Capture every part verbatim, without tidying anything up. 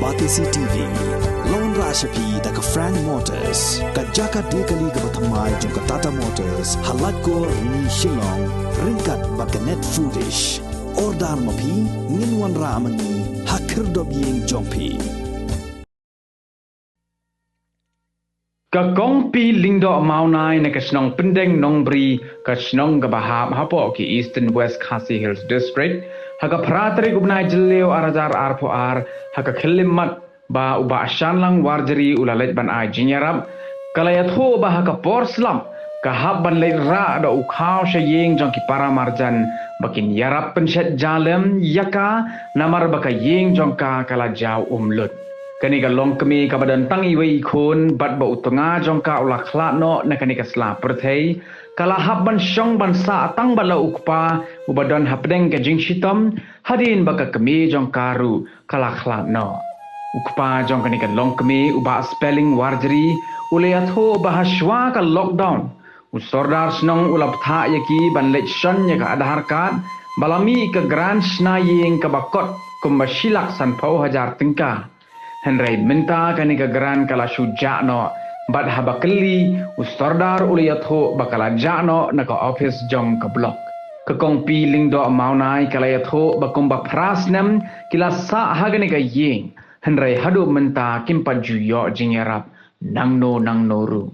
Batesi T V, la wanrah sha phi da ka Frank Motors, ka jaka die kali kaba thymmai jong ka Tata Motors, ha Laitkor Rni Shillong, ryngkat bad ka Net Foodish. Order ma phi, ngin wanrah ma ngi ha khyrdop ïing jong phi. Ka Kongpi Lyngdoh Mawnai na ka shnong Pyndengnongbri, ka shnong kaba hap hapoh ki Eastern West Khasi Hills District, ha ka phra tarik u bnai Jylliew ar hajar arphew ar, ha ka khyllipmat ba u Bah Shanlang Warjri u la leit ban ai jingïarap, ka la ïathuh ba ha ka por slap ka hap ban leit rah da u khaw sha ïing jong ki para marjan ba kin ïarap pynshet jalem ïa ka, namar ba ka ïing jong ka ka la jaw um lut. Kane ka longkmie kaba don tang iwei i khun bad ba u tnga jong ka u la khlad noh na kane ka sla pyrthei, ka la hap ban shong ban sah tang bad la u kpa uba don hapdeng ka jingshitom, hadien ba ka kmie jong ka ruh ka la khlad noh. U kpa jong kane ka longkmie, u Bah Spelling Warjri, u la ïathuh ba ha shuwa ka lockdown, u sordar shnong u la bthah ïa ki ban leit shon ïa ka Aadhaar card ba la mih ka grant shna ïing kaba kot kumba shi lak sanphew hajar tyngka. Hynrei mynta kane ka grant ka la shu jah noh, bad haba kylli, u sordar u la ïathuh ba ka la jah noh na ka ophis jong ka block. Ka Kongpi Lyngdoh Mawnai ka la ïathuh ba kumba phra snem ki la sah ha kane ka ïing, hynrei haduh mynta kim pat ju ïoh jingïarap nangno nangno ruh.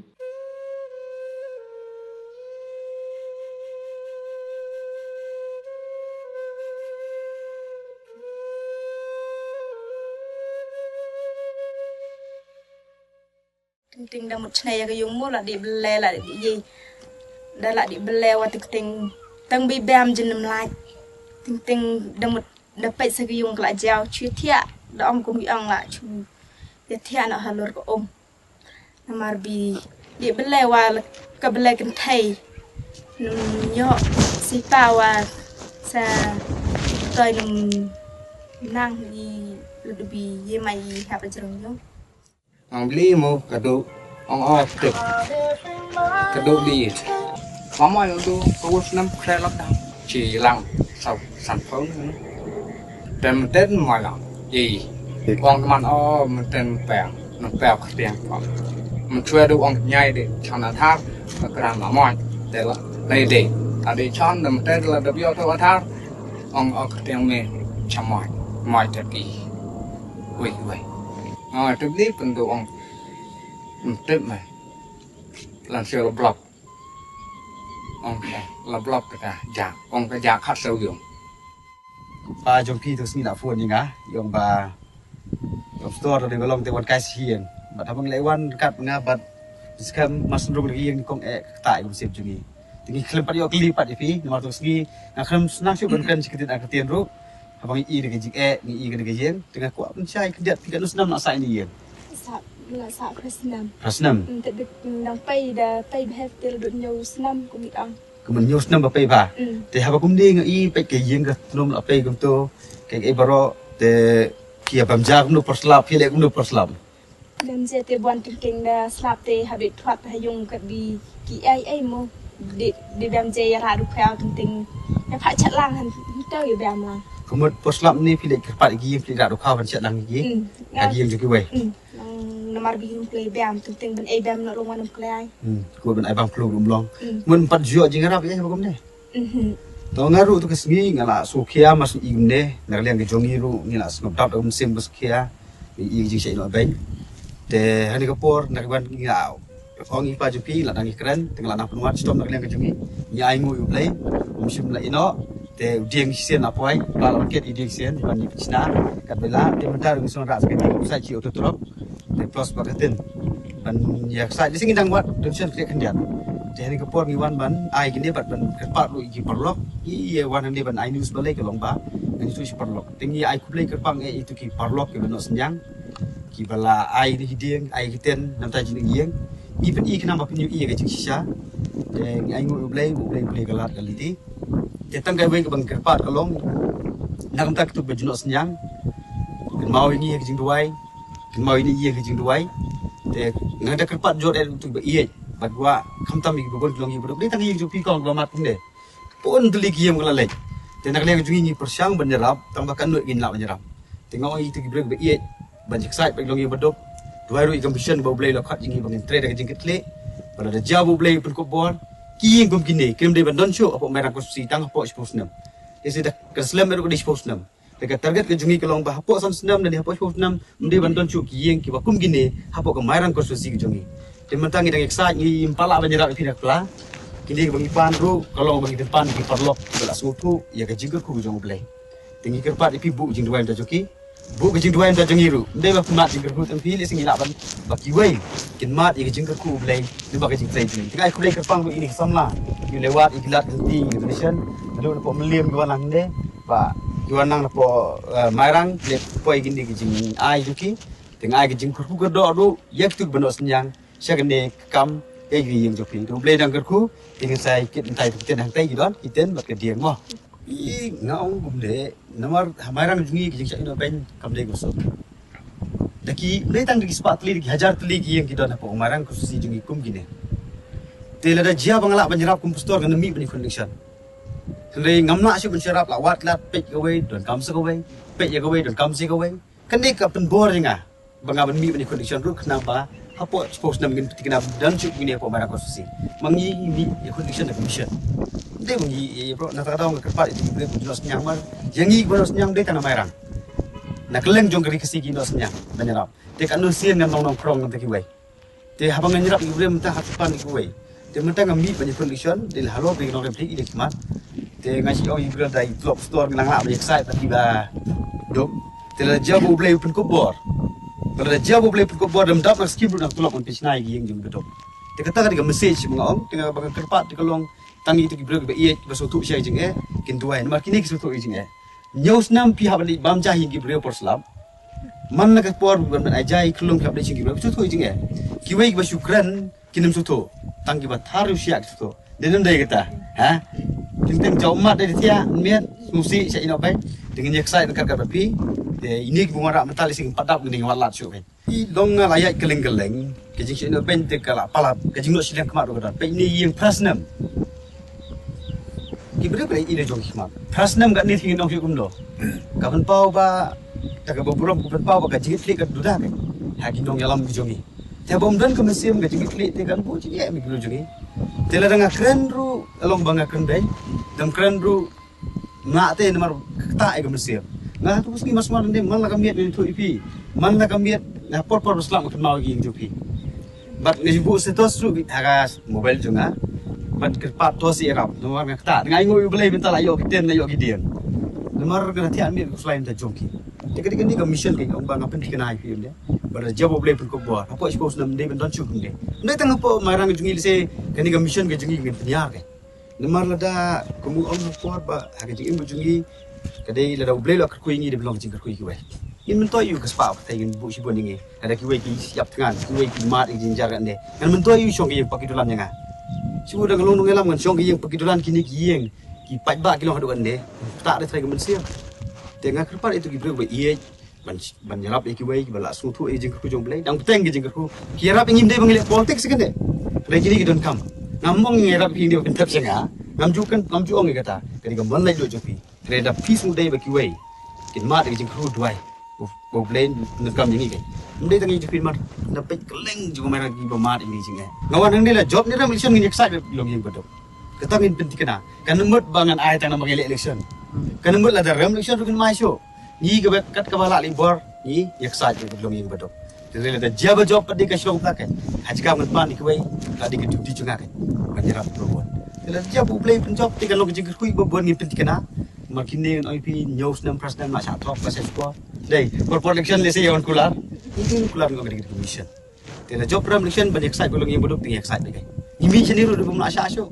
Teng teng da mut chna ïa ka ïung mo, la dih bele, la dih ïei. Da la dih bele wa teng teng, tang bi bam jin nam lait. Teng teng da mut da peit sa ka ïung ka la jaw, chu thiah, da ong kum ki ong la chu ïa thiah noh halor ka um. Namar bi dih bele wa ka bele kynthei. Nam ïoh sita wa sa toi nam nang i, la du bi ïe mai i hap jrong ïung. Ong bli mo ka du, ong o tip. Ka du bi it. Mama ong du, ka wus nam kre lak dang. Chi lang, sau, san phone. Tem ten mo lang. Ïi. Ong man o, man ten peng. Man peng ka tiang peng. Man chwe du ong nyai di, chan Aadhaar, ka kran ma mo. Te la, nei di. A di chan, man ten la da bio to Aadhaar. Ong o ka tiang me, cha mo. Mo te ki. Wei, wei. Ong te bli pen du ong. Man ten me. Lan sio la block. Ong ka, la block ka ja. Ong ka ja khat sio ïung. Ba jong ki tu sngi la phone ïa nga, ïong ba, ïong store de ba long te wan kai sien. Bad haba ngi leit wan kat nga bad skhem mas rung ïing kong eh kata ïong sip jong ngi. Te ngi khlem pat ïoh kli pat ïa phi, namar tu sngi nga khlem snang shuh ban kren shi ktien ar ktien ruh. Haba ngi i da ka jingeh, ngi i da ka ïing, te nga kwah ban shai khyndiat phi katno snem la sah ïa ïing. Sa, la sah phra snem. Phra snem. Mm, te dang pei da pei bha te la dut hynñiew snem kum i ong. Kumne hynñiew snem ba pei bha. Mm. Te haba kumne nga i peit ka ïing ka tnum la pei kumto, ka ei baroh, te ki ïa bam ja kumno por slap, ki leh kumno por slap. Bam je te buan teng teng da slap te haba thwat ha ïung kat bi ki ei ei mo. Di, di bam je ïa rah ruh pha teng teng. Ïa pha chat lang han, hynto ïa bam lang. Kumut por slap ne phi leh kyrpad ïa ki ïing phi leh rah ruh kha ban chat lang ïa ki. Mm. Ka ïing jong kiwei. Mm. Nang namar bi ïing phi leh bam teng teng ban ei bam noh long wan ym klei. Hmm, ko ban ai bam klong rum long. Hmm. Mun pat jua jing rap ïa ba kumne. Mhm. To nga ruh tu ka sngi nga la sngewkhia mas i kumne, na ka liang ka jong ngi ruh ngi la sngewdap da ka mynsiem ba sngewkhia. I ka jingshah ïehnoh beiñ. Te ha kane ka por na ka ban ngi la ong i pa jong phi la dang i kren, te nga la nang pynwad shitom na ka liang ka jong ngi. Ngi ai nguh ïa U Blei, um shym la ïehnoh, te u dieng shisien la poi, ba la market i dieng shisien, ban i pynshna, kat ba la, te mynta ruh ngi sngewrah sa ka jingsaid shi auto truck. Te plus ba ka tin. Ban ïa ka sait, lehse ngi dang wad, dang shen khleh khyndiat. Te ha kane ka por ngi wan ban ai kine bad ban kyrpad ruh ïa ki paralok. Ngi ïa wan hangne ban ai news balei ka long ba ngi shu shi paralok. Te ngi ai khublei kyrpad ïa itu ki paralok kiba nongsynñiang. Kiba la ai ïa ki dieng, ai ki ten, namta jingïing. Ngi pyn-i khnang ba phin ïohi ïa ka jingshisha. Te ngi ai nguh ïa U Blei, U Blei, U Blei ka lad ka lynti. Te tang kawei kaba ngi kyrpad ka long, na ka bynta kitu kiba ju nongsynñiang, kynmaw ïa ngi ha ka jingduwai, kynmaw ïa ngi ha ka jingduwai. Te nga da kyrpad jur ïa kitu kiba ïeit bad kwah khamtam ïa kiba bun ki long ïa kiba duk. Dei tang ïa ka jong phi kong kaba mad kumne. Bun tylli ki ïing ba la leit. Te na ka liang jong ngi ngi pyrshang ban ïarap, tang ba katno ngin lah ban ïarap. Te nga ong ïa kitu ki briew kiba ïeit, Ban ïaksaid bad ki longïing baduk. Duwai ruh ïa ka mission ba U Blei u la khot ïa ngi ba ngin trei da ka jingkitkhlieh. Ba lada jia ba U Blei u pynkup bor, ki ïing kum kine kim dei ban don shuh hapoh Mairang constituency tang hapoh shiphew snem. Te shisha ka slem ruh ka dei shiphew snem. Te ka target ka jong ngi ka long ba hapoh san snem lane hapoh shiphew snem ym dei ban don shuh ki ïing kiba kum kine hapoh ka Mairang constituency ka jong ngi. Te mynta ngi dang ïaksaid, ngim pat lah ban ïarap ïa phi na ka pla. Kine kiba ngi pan ruh ka long ba ngi dang pan ki paralok kiba la sngewthuh ïa ka jingkyrkhu ka jong U Blei. Te ngi kyrpad ïa phi buh ka jingduwai mynta jong ki. Buh ka jingduwai mynta jong ngi ruh. Ym dei ba phi mad jingkyrkhu tang phi, lehse ngi lah ban ba kiwei kin mad ïa ka jingkyrkhu U Blei lyngba ka jingtrei jong ngi. Te nga ai khublei kyrpang ruh ïa ine i samla, ïa u Lewat, ïa ki lad ki lynti, ïa ki donation. Naduh na poh Mylliem ki wan lang ne, ba ki wan lang na poh, eh, Mairang, leh poi kine ki jingai jong ki. Te nga ai ka jingkyrkhu kyrdoh ruh ïa kitu kiba noh synñiang sha kane ka kam, ïa ki ïing jong phi. Te U Blei dang kyrkhu, te ngin sa ïakit mynta, ïa ki ktien hangtai ki don, ki ktien bad ka dieng mo. Ï, nga ong kumne, namar ha Mairang jong ngi ka jingshah ïehnoh beiñ kam dei kaba suk. Da ki, ym dei tang da ki spah tylli, da ki hajar tylli ki ïing ki don hapoh Mairang constituency jong ngi kum kine. Te lada jia ba nga lah ban ïarap kum pastor, ngan mih ban ïakhun election. Hynrei ngam lah shuh ban sngewrap, la wad lad, peit ïa kawei, donkam sa kawei, peit ïa kawei, donkam sa kawei. Kane ka pynbor ïa nga ba nga ban mih ban ïakhun election ruh khnang ba hapoh shiphew snem ngin pynthikna ba don shuh kine hapoh Mairang constituency. Ma ngi ngi mih ïakhun election da ka mission. Ym dei ba ngi, eh, bro, na kata ka daw nga kyrpad ïa ki briew kiba noh synñiang, namar ïa ngi kiba noh synñiang ym dei tang na Mairang. Na kylleng jong ka ri Khasi ki noh synñiang ban ïarap. Te katno sien ngan long nongpynrong na bynta kiwei. Te haba ngan ïarap ïa ki briew mynta ha ki pan ïa kiwei. Te mynta nga mih ban ïakhun election, dei la halor dei ki nongrep dei ki dei ki mat. Te nga shu ong ïa ki briew da i tlop store ngan lah ban ïaksaid bad kiba duk. Te lada jia ba U Blei u pynkup bor. Lada jia ba U Blei u pynkup bor, dang dap na ka skim ruh nang tlop ngan pynshna ïa ki ïing jong kiba duk. Te kata ka dei ka message ba nga ong, te nga ba nga kyrpad te ka long tang ïa ki briew kiba ïeit, kiba sngewthuh sha ïa ka jingeh, kin duwai namar kine ki sngewthuh ïa ka jingeh. Hynñiew snem phi hap ban leit bam ja ha ïing ki briew por slap. Man la ka por ban ai ja ïa ki khyllung phi hap leit sha ïing ki briew, sngewthuh ïa ka jingeh. Kiwei kiba shu kren kin ym sngewthuh. Tang kiba thar u shiah ki sngewthuh. Dei nam dei kata. Ha? Kin teng jaw mat dei thiah, miet, sngewsih sha ïehnoh beiñ. Te ngin ïaksaid ryngkat bad phi. Te ine kiba wanrah mynta lehse ngim pat dap, ngin ïa wat lad shuh beiñ. I long nga la ïaid kylleng kylleng. Ka jingshah ïehnoh beiñ te ka la palat. Ka jingnoh shiliang khmat ruh ka don. Peit ine i ïing phra snem. Ki briew ka dei ine jong ki khmat. Phra snem katne te ngin ong shuh kumno. Ka pynpaw ba, ta kaba burom ka pynpaw ba ka jingkitkhlieh ka duna ka ha ki nongïalam ki jong ngi. Te ba ym don ka mynsiem ka jingkitkhlieh te kan buh jingeh ïa ki briew jong ngi. Te lada nga kren ruh, ka long ba nga kren beiñ. Dang kren ruh, nga te namar ka ktah ïa ka mynsiem. Nga tu sngi mas mar ne man la ka miet ngan ïathuh ïa phi. Man la ka miet nga por por ba slap nga kynmaw ïa ki ïing jong phi. Bad nga ju buh status ruh ha ka mobile jong nga. Bad kyrpad to sa ïarap namar nga ktah. Nga ainguh ïa U Blei mynta la ïoh ki ktien, la ïoh ki dieng. Namar nga thiah miet ka khuslai mynta jong ki. Te ka dei kane ka mission ka ong ba nga pynthikna ïa phi ym dei. Ba lada jia ba U Blei pynkup bor, hapoh shiphew snem ym dei ban don shuh kumne. Ym dei tang hapoh Mairang ka jong ngi lehse kane ka mission ka jong ngi ngin pynïar ka. Namar lada kum u ong ha por ba ha ka jingim ka jong ngi ka dei lada U Blei u la kyrkhu ïa ngi, dei ban long ka jingkyrkhu ïa kiwei. Ngin myntoi ïa u ka spah pyrthei, ngin buh shibun ïa ngi. Lada kiwei ki ïap thngan, kiwei ki mad ïa ka jingjia kane, ngan myntoi ïa u shong ka ïing paki dulan ïa nga. Shu dang long nongïalam ngan shong ka ïing paki dulan, kine ki ïing ki paidbah ki long haduh kane. Ktah da trai ka mynsiem. Te nga kyrpad ïa tu ki briew ba ïeit ban, ban ïarap ïa kiwei kiba la sngewthuh ïa ka jingkyrkhu jong U Blei. Dang bteng ka jingkyrkhu. Ki ïarap ïa ngi ym dei ba ngi leh politics kane. Hynrei kine ki donkam. Ngam ong ngi ïarap ïa ngi ym dei ba pyntep sha nga. Ngam ju kan, ngam ju ong ïa kata. Ka dei ka mon laitluid jong phi. Hynrei da phi sngewdei ba kiwei kin mad ïa ka jingkyrkhu, duwai ba U Blei un donkam ïa ngi keiñ. Ym dei tang ïa jong phi namar da peit kylleng jong ka Mairang kiba mad ïa ngi jingeh. Nga wan hangne la jop ne rem election ngin ïaksaid bad ki longïing baduk. Kata ngin pynthikna. Kan ym mut ba ngan ai tang namar ngi leh election. Kan ym mut lada rem election ruh ngin mai shuh. Ngi kaba kat kaba lah leit bor, ngi ïaksaid ïa ka longïing baduk. Te lada jia ba jop pat dei ka shlong ta keiñ. Ha jaka ngan pan ïa kiwei, ka dei ka duty jong nga keiñ ban ïarap bun. Te lada jia ba U Blei pynjop te ka long ka jingkyrkhu ba bun ngin pynthikna. Namar kine ngan ong ïa phi hynñiew snem phra snem la shah thok, la shah shuwa. Dei por por election lehse ïa wan kular. Ngi dei kular ngi ong ka dei ka mission. Te lada jop rem election ban ïaksaid ka longïing baduk te ngi ïaksaid dei keiñ. Ngi mih shane ruh dei bym la shah shuh.